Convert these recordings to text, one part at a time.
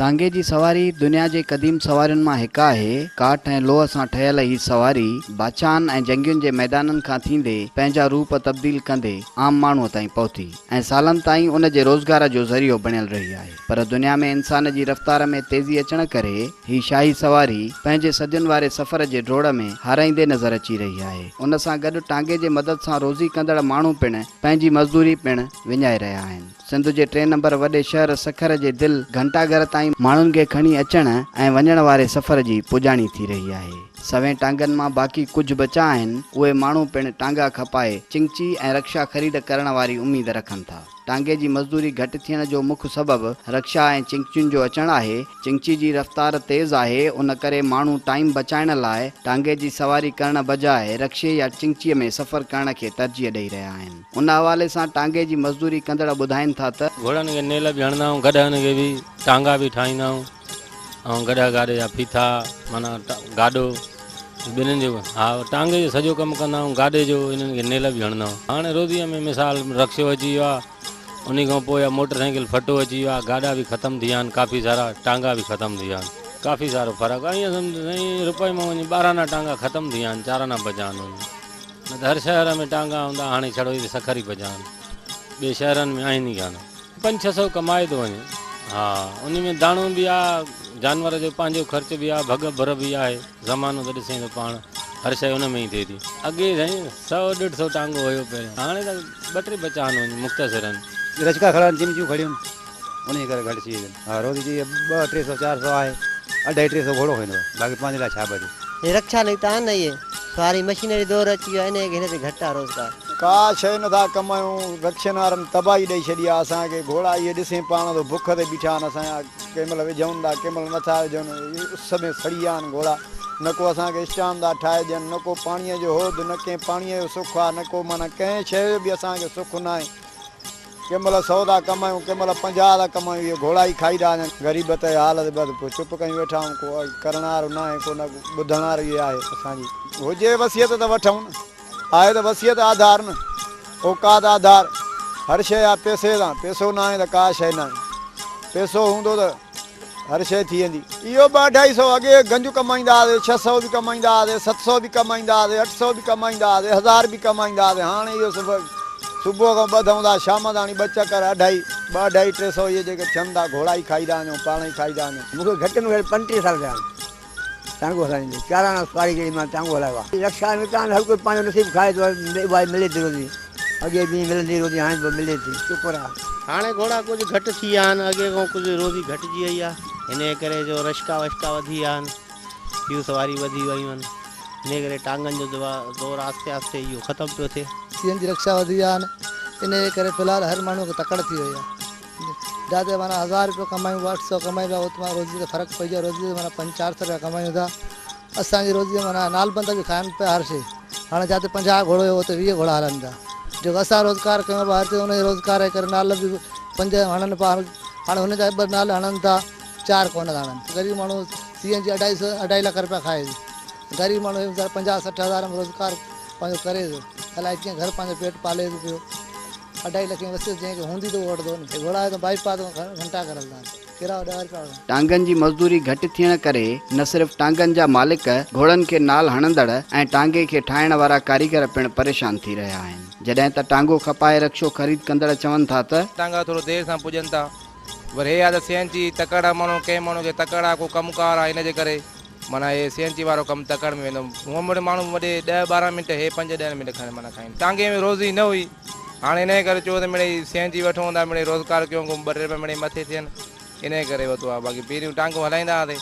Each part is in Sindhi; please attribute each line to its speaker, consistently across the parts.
Speaker 1: ٽانگي جي سواري دنيا جي قديم سوارين مان هڪ آهي. ڪاٺ ۽ لوهه سان ٺهيل هي سواري بادشاهن ۽ جنگين جي ميدانن کان ٿيندي پنهنجا روپ تبديل ڪندي عام ماڻهوء تائين پهتي ۽ سالن تائين ان جي روزگار جو ذريعو بڻيل رهي آهي. پر دنيا ۾ انسان جي رفتار ۾ تيزي اچڻ ڪري هي شاهي سواري پنهنجي صدين واري سفر جي ڊوڙ ۾ هارائيندي نظر اچي رهي آهي. ان سان گڏ ٽانگي جي مدد سان روزي ڪندڙ ماڻهو پڻ پنهنجي مزدوري پڻ وڃائي رهيا آهن. سنڌ جي ٽئين نمبر وڏي شهر سکر جي دل گهنٽا گهر تائين ماڻهن کي کڻي اچڻ ۽ وڃڻ واري سفر جي پڄاڻي ٿي رهي آهي. سوين ٽانگن مان باقي ڪجهه بچا آهن، اهي ماڻهو پڻ ٽانگا کپائي چنگچي ۽ رڪشا خريد ڪرڻ واري اميد رکن ٿا. ٽانگي جي مزدوري گهٽ ٿيڻ جو مک سبب رڪشا ۽ چنگچين جو اچڻ آهي، چنگچي جي رفتار تيز آهي، ان ڪري ماڻهو ٽائيم بچائڻ لاء ٽانگي جي سواري ڪرڻ بجاء رڪشي يا چنگچيء ۾ سفر ڪرڻ کي ترجيح ڏئي رهيا آهن. ان حوالي سان ٽانگي جي مزدوري ڪندڙ ٻڌائين ٿا ته.
Speaker 2: گهوڙن کي نيل به هڻندا آهيون، گڏهن کي به ٽانگا به ٺاهيندا آهيون ۽ گڏهه گاڏي جا ڦيٿا معنيٰ گاڏو ٻنهين جو ها ٽانگي جو سڄو ڪم ڪندا آهيون، گاڏي جو انهن کي نيل به هڻندا آهيون. هاڻي روزيء ۾ مثال رڪشو اچي ويو آهي، انهي کان پوء موٽر سائيڪل ڦٽو اچي ويو آهي، گاڏا به ختم ٿي ويا آهن، ڪافي سارا ٽانگا به ختم ٿي ويا آهن، ڪافي سارو فرق آهي. ائين سمجهه سائين رپئي مان وڃي 12 آنا ٽانگا ختم ٿي ويا آهن، چار آنا بچا آهن. نه ته هر شهر ۾ ٽانگا هوندا هاڻي ڇڙو هي سکر ئي بچا آهن ٻئي شهرن ۾ آهن ئي ڪانه. پنج ڇهه سئو ڪمائي ٿو وڃي ها انهي ۾ داڻو به آ جانور جو پنهنجو خرچ به آ ڀڳ ڀر به آهي زمانو ته ڏسين ٿو پاڻ هر شيء ان ۾ ئي ٿئي ٿي. اڳي سائين سئو ڏيڍ سئو ٽانگو هيو پهريون هاڻي ته ٻه ٽي بچا آهن وڃي مختصرن.
Speaker 3: رچڪا کڙا آهن چمچيون کڙيون انهي ڪري گهٽ ٿي ويون ها روزي جي ٻه ٽي سئو چار سئو آهي اڍائي ٽي سئو گهوڙو کائيندو آهي باقي پنهنجي لاء ڇا بچي.
Speaker 4: هي رڪشا نڪتا آهن نه اهي سواري مشينري دور اچي ويو آهي انهي هن تي گهٽ آهي روزگار.
Speaker 5: ڪا شيء نٿا ڪمايون رڪشن وارن تباهي ڏئي ڇڏي آهي اسان کي گهوڙا اهي ڏسين پاڻ ته بک تي بيٺا آهن اسان جا ڪنهن مهل وجهون ٿا ڪنهن مهل نٿا وجهون اهي اس ۾ سڙي ويا آهن گهوڙا نه ڪو اسان کي اسٽان ٿا ٺاهي ڏين نه ڪو پاڻيء جو حوض نه ڪنهن پاڻيء جو سک آهي نه ڪو معنيٰ ڪنهن شيء جو به اسان کي سک ناهي. ڪنهن مهل سئو ٿا ڪمايون، ڪنهن مهل 50 ٿا ڪمايون، اهي گهوڙا ئي کائي ٿا وڃن. غريبت جي حالت بس پوء چپ ڪيون ويٺا آهيون، ڪو ڪرڻ وارو ناهي، ڪو نه ٻڌڻ وارو ئي آهي. اسان جي هجي وصيت ته وٺون نه، آهي ته وصيت آڌار نه، اوقات آڌار، هر شيء آهي پئسي سان، پئسو ناهي ته ڪا شيء ناهي، پئسو هوندو ته. هر شيء ٿي ويندي. اهو ٻه اڍائي سئو اڳي گنج ڪمائيندا هئاسي، 600 به ڪمائيندا هئاسي، 700 به ڪمائيندا هئاسي، 800 به ڪمائيندا هئاسي، هزار به ڪمائيندا هئاسي، هاڻي اهو صبح صبح کان ٻڌون ٿا شام تاڻي ٻه چڪر اڍائي، ٻه اڍائي ٽي سئو اهي جيڪي ٿين ٿا گهوڙا ئي کائي ٿا وڃون، پاڻ ئي کائي ٿا وڃون.
Speaker 3: مون کي گهٽ ۾ گهٽ 35 سال ٿيا آهن ٽانگو هلائيندي، چار آنا سواري ڪئي مان ٽانگو هلايو آهي. رڪشا ۾ ڪانه هر ڪوئي پنهنجو نصيب کائي ٿو اها ئي ملي ٿي روزي. اڳي به ملندي روزي هاڻي به ملي ٿي شڪر آ.
Speaker 6: هاڻي گهوڙا ڪجهه گهٽ ٿي ويا آهن اڳي کان ڪجهه روزي گهٽجي وئي آ انهي ڪري جو رشڪا وشڪا وڌي ويا آهن ٻيون سواريون وڌي ويون آهن انهي ڪري ٽانگن جو دور آهستي آهستي اهو ختم پيو ٿئي.
Speaker 7: سي اين جي رڪشا وڌي ويا آهن انهي ڪري في الحال هر ماڻهو کي تڪڙ ٿي وئي آ جاتي معنيٰ هزار رپيو ڪمايون اٺ سئو ڪمايون پيا اتي معنيٰ روزي تي فرق پئجي ويو روزي تي معنيٰ پنج چار سئو رپيا ڪمايون ٿا اسان جي روزي معنيٰ نالبند به کائن پيا هر شيء هاڻي جاتي 50 گهوڙو هيو اتي 20 گهوڙا هلن پيا جيڪو اسان روزگار ڪيون پيا هر چيز ان جي روزگار جي ڪري نال به پنج هڻن پيا هاڻي هن جا ٻه نال هڻن ٿا چار ڪونه ٿا هڻن غريب ماڻهو سي اين جي اڍائي سو اڍائي لک رپيا کائي ٿي غريب ماڻهو ويچارو 50 60 هزار ۾ روزگار پنهنجو ڪري ٿو الائي ڪيئن گهر پنهنجو پيٽ پالي ٿو پيو اڍائي لکين وسيس جنهن کي هوندي ته اهو وٺندو نه گهوڙا ته بائي پاس گهنٽا ڪري هلندا آهن.
Speaker 1: ٽانگن جي مزدوري گهٽ ٿيڻ ڪري نه صرف ٽانگن جا مالڪ، گهوڙن کي نال هڻندڙ ۽ ٽانگي کي ٺاهڻ وارا ڪاريگر پڻ پريشان ٿي رهيا آهن. جڏهن ته ٽانگو کپائي رڪشو خريد ڪندڙ چون ٿا ته.
Speaker 8: ٽانگا ٿورو دير سان پڄن ٿا پر هي آ ته سي اين جي تڪڙ آ ماڻهو ڪنهن ماڻهو کي تڪڙ آ ڪو ڪم ڪار آ ان جي ڪري معنيٰ هي سي اين جي وارو ڪم تڪڙ ۾ ويندو هونء مڙئي ماڻهو وڏي ڏهه 12 منٽ هي پنج ڏهه منٽ کن معنيٰ کائين ٽانگي ۾ روزي نه هئي. هاڻي انهيء ڪري چيو ته مڙئي سي اين جي وٺون ٿا مڙئي روزگار ڪيون ڪو ٻه ٽي رپيا مڙئي مٿي ٿين انهيء ڪري ورتو آهي باقي پهريون ٽانگو هلائيندا هئاسين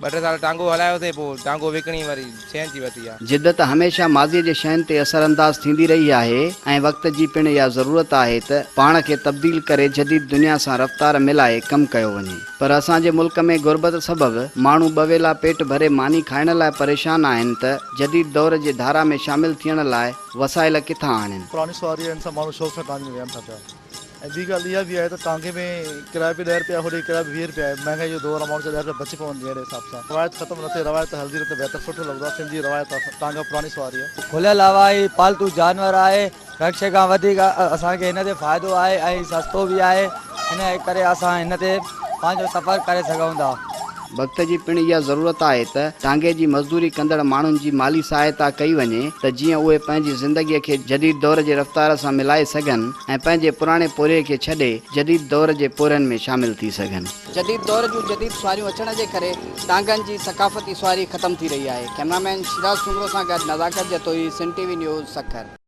Speaker 8: ٻه ٽي سال ٽانگو هلايوسين پوء ٽانگو وڪڻي وري سي اين جي ورتي آهي.
Speaker 1: جدت هميشه ماضيء جي شين تي اثرانداز ٿيندي رهي آهي ۽ وقت جي پڻ اها ضرورت آهي ته پاڻ کي تبديل ڪري جديد دنيا سان رفتار ملائي ڪم ڪيو وڃي پر اسان جي ملڪ ۾ غربت سبب ماڻهو ٻه ويلا پيٽ ڀري ماني کائڻ لاء پريشان آهن ته جديد دور جي ڌارا ۾ شامل ٿيڻ لاء وسائل ڪٿان آڻين؟
Speaker 9: پراڻي سواري آهي ان سان ماڻهو شوق سان ٽانگي ۾ ويهن ٿا پيا ۽ ٻي ڳالهه اها به آهي ته ٽانگي ۾ ڪرايو به 10 رپيا هوڏي ڪرايو به 20 رپيا آهي مهنگائي جو دور آهي ماڻهو چئي 10 رپيا بچي پون اهڙي حساب سان روايت ختم نه ٿئي روايت هلندي رهي ته بهتر سٺو لڳندو آهي سنڌ جي روايت آهي ٽانگا پراڻي سواري آهي.
Speaker 10: کليل هوا هي پالتو جانور آهي رڪشي کان وڌيڪ اسان کي هن تي فائدو آهي ۽ سستو به آهي ان ڪري اسان هن تي پنهنجو سفر ڪري سگهون ٿا.
Speaker 1: وقت جي پڻ اها ضرورت آهي ته ٽانگي جي مزدوري ڪندڙ ماڻهن جي مالي سهائتا ڪئي وڃي ته جيئن اهي پنهنجي زندگيء کي جديد دور جي رفتار سان ملائي سگهن ۽ پنهنجي پراڻي پورهيي کي ڇڏي جديد دور جي پورهين ۾ شامل ٿي سگهن. جديد دور جون جديد سواريون اچڻ جي ڪري ٽانگن جي ثقافتي سواري ختم ٿي رهي آهي. ڪئميرا مين شيراز سومرو سان گڏ Nazakat Jatoi, Sindh T V news, Sukkur.